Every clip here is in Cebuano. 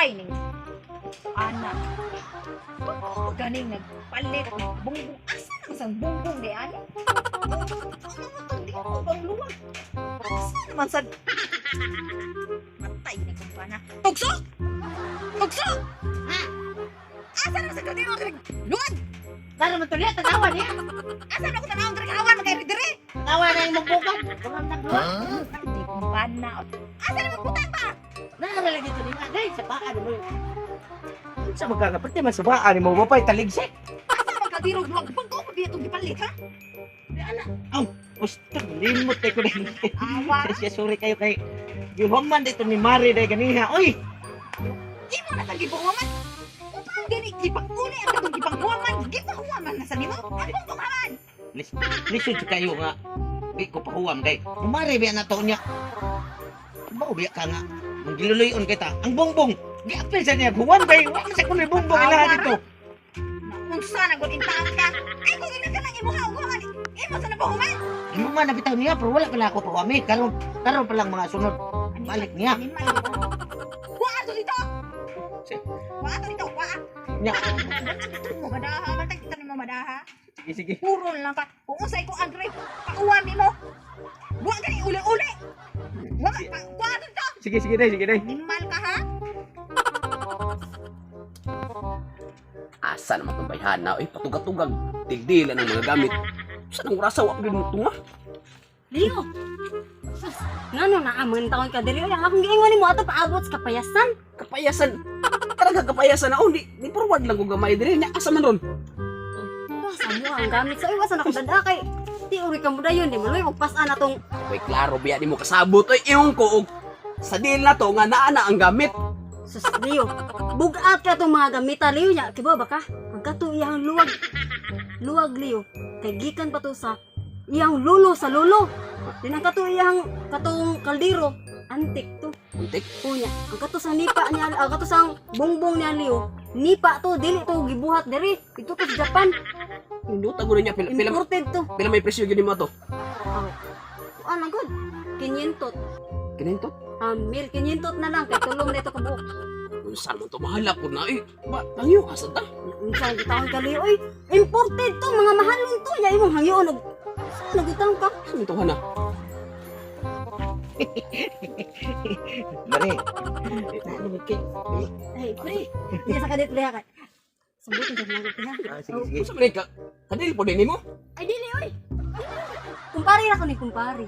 Patay ning anak. Bakit ganing nagpalit bungbong? Asa nang sang bungbong di ani? Ano mo to? Di ko bang luwag? Asa naman sa... Patay ni kumpana. Tugso! Tugso! Ha? Asa naman sa kaldero ang luwag? Tara man tuloy, tanawa niya. Asa na ako tanawang diri kawan magay diri? Tanawa na yung magbukad. Kumang nagluwa. Di kumpana. Asa na magbutang ba? Nara lagi ito nila. Day, sa paa mo. Unsa man ka nga pati man sa baa nimo mo pa'y taligsik. Asa man kaldero luwag? Bangko ko biya itong gipalit ha? Aw, basta limot kay ko din. Awa. Siya sorry kayo kay gihuman dito ni Mari day ganiha. Oy, Imo na sa gibuhuman. Upang gani gipanguni ang katong gipanghuman, gipahuman na sa nimo. Ang bumbong haman. Lisod jud kayo nga di ko pahuwam day. Mari biya na to niya. Bao biya ka nga. Manggiluloyon kita. Ang bongbong giapil sa niya huwam kay wa man sa kunoy bongbong ilaha dito. Unsa na gud intaon ka? Ay kung ina ka nang imuha og human. Imo sa napahuman. Imo man nabitaw niya pero wala pala ako pahuwami. Karon karon pa lang mga sunod. Balik niya. Wa to dito. Wa to dito, wa. Nya. Mo madaha, man kita nimo madaha. Sige sige. Puron lang ka. Kung unsay ko ang grip, pauwan nimo. Wa gani uli-uli. Wa pa, wa to dito. Sige sige day, sige day. Nimal ka ha? Asa naman itong bayhana, eh, patugag-tugag. Dildila ng mga gamit. Saan ang orasa, wak din tunga? Leo! Sus, ngano na amon taon ka diri? Oy, ang akong giingon nimo ato paabot sa kapayasan. Kapayasan. Talaga kapayasan na, oh, di forward lang ko gamay diri. Nya, asa man ron? Wah, sa mo ang gamit sa iwasan ako dada kay di uri ka mo dayon di maluy og pas-an atong Uy, klaro, biya di mo kasabot. Oy, ingon ko, og sa deal na to, nga naa na ang gamit. Sus, Leo. Bugat ka tong mga gamita Leo nya, kibaw ba ka? Ang kato iyang luwag. Luwag Leo. Kay gikan pa to sa iyang lulo sa lulo. Din ang kato iyang katong kaldero antik to. Muntik. Unya, ang kato sa nipa niya, ang kato sa bongbong niya Leo, nipa to dili to gibuhat diri. Ito to sa Japan. Induta ko rin niya, pila, pila, Imported to. pila may presyo gini mo to. Oh. Kuan lang gud. 500. Kininto? 1,500 na lang kay tulong nito kabuok. Saan man to, mahala po na, eh. Ba, tangyo, asa ta? Unsa ang gitaon ka Leo oy? Imported to, mga mahalon to. Nya imong hangyoon og saan nagutaon ka? Saan man to, hana? Mari. Ano kay? Ay, pre. Iya sa kadit pre kay. Sambutin ka nako pre. Ah, sige sige. Unsa man ka? Kadil po din mo? Ay dili oy. Kumpare ra ko ni kumpare.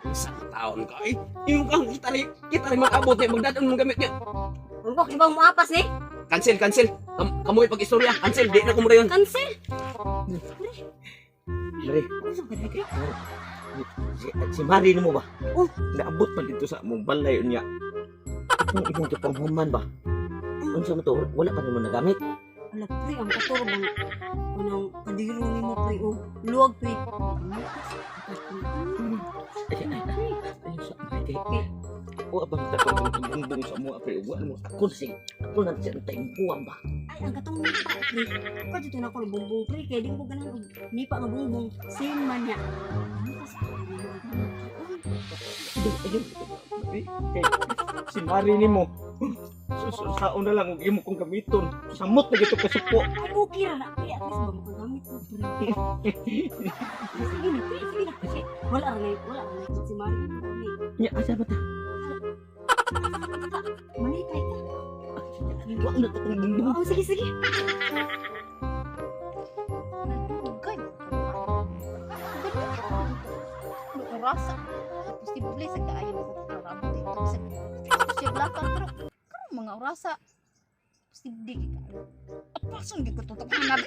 Isang taon ka, eh. Yung kang kita rin mag-abot niya, magdadaan mong gamit niya. Ungkok ibang moapas ni. Cancel, cancel. Kamoy pag-istorya. Cancel, di na kumura yun. Cancel. Mari. Unsa ka pre? Si Mari nimo ba? Oh. Naabot pa dito sa among balay unya. Ang imong gipanghuman ba? Unsa man to? Wala pa nimo nagamit. Ala pre, ang katuro bang unang kadiro nimo pre oh. Luwag pre. Ay, ay, ay, ay, sa ay, kay. Wa bang tatong bumbong sa mo pre? Wa mo ako na si ako na siya ang tayong ba? Ay, ang katong nipa pre. Kadto to na ko ng bumbong pre kay di ko ganahan og nipa nga bumbong. Same man niya. Ano Ayun, ayun. Kay, si Mari nimo. Susaon na lang og imo kong gamiton. Samot na gito kasuko. Ay, okay ra na pre. At least ba makagamit ko pre. Sige na pre, sige na. Kasi wala ra na, wala ra na si Mari. Nya asa ba ta? Manipay ka. Wa na to kong bumbong. Oo, sige, sige. Dugay. Ano orasa? Posible sa kaayo ko karabot ito sa siya lakang pero karon mga orasa. Posible kay kaayo. Apason gyud ko to tapunan.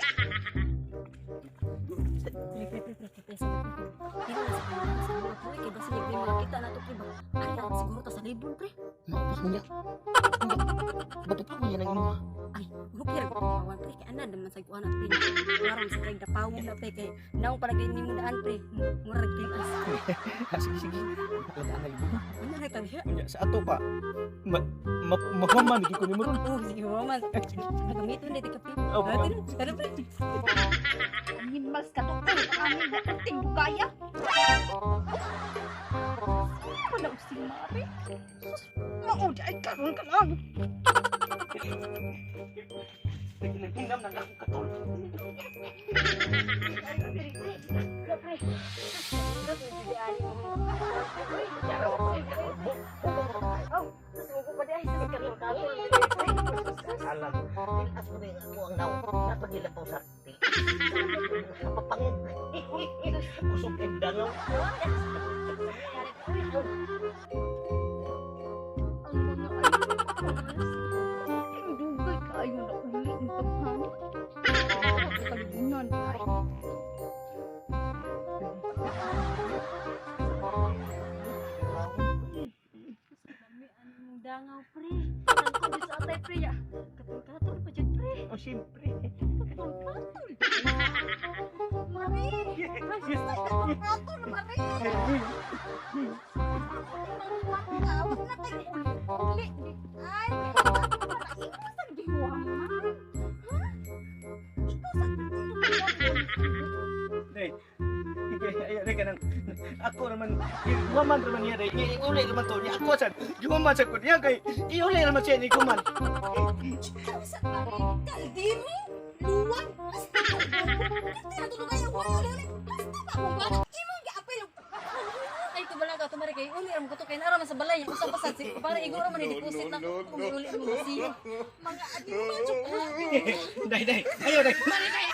Pre, pre, pre, pre, pre, pre, pre. Dili na sa kanila sa mga pre, kay basta di makita na to pre ba. Ari na siguro ta sa libon pre. Maubos mo niya. Bato pa ko yan ang imo. Ay, okay ra awan pre kay ana naman sa kuan pre. Warang sa kay dapawon na pre kay naong para kay nimo daan pre. Murag kay as. Ah, sige sige. Wala na libo ba? Ano ra ka diha? Unya sa ato pa. Ma ma mahuman gyud ko nimo ron. Oh, sige man. Nagamiton dito ka pre. Oh, Tara, tara pre. Animals ka to. Ang aming ting dugaya. Wala og si Mari. Sus, mao di ay karon ka lang. Hinam ng akong katol. Alam, tilas mo din ako ang naw. Napagilapaw sa ti. Papangog. Kusog kay dangaw. Ang mga ayos. Ang dugay kaayo na uli ang taghan. Kalibunan ay. Ang dangaw, pre. Ang sa atay, pre. Ya. Katol-katol pa dyan, pre. Oh, siyempre. Katol-katol. Mari. Katol-katol, Mari. Huwag na tayo uli. Ay, ikaw sa gihuwaman. Ha? Ikaw sa Day. Ay, ay, ka nang ako naman iwaman naman niya day. Iuli naman to niya. Ako sad. Iwaman sa ko niya kay iuli naman siya ni kuman. Ikaw sa Mari. Kaldero? Luwag? Basta natulog kayo. Uli, uli. Basta ba akong bana? Imong giapil. Ay, kabala ka, tumari kay uli ram ko to kay nara man sa balay. Usa pa sad si para iguro man ni deposit na kung uli mo siyo. Mga animal. Day, day. Ayo day. Mari day.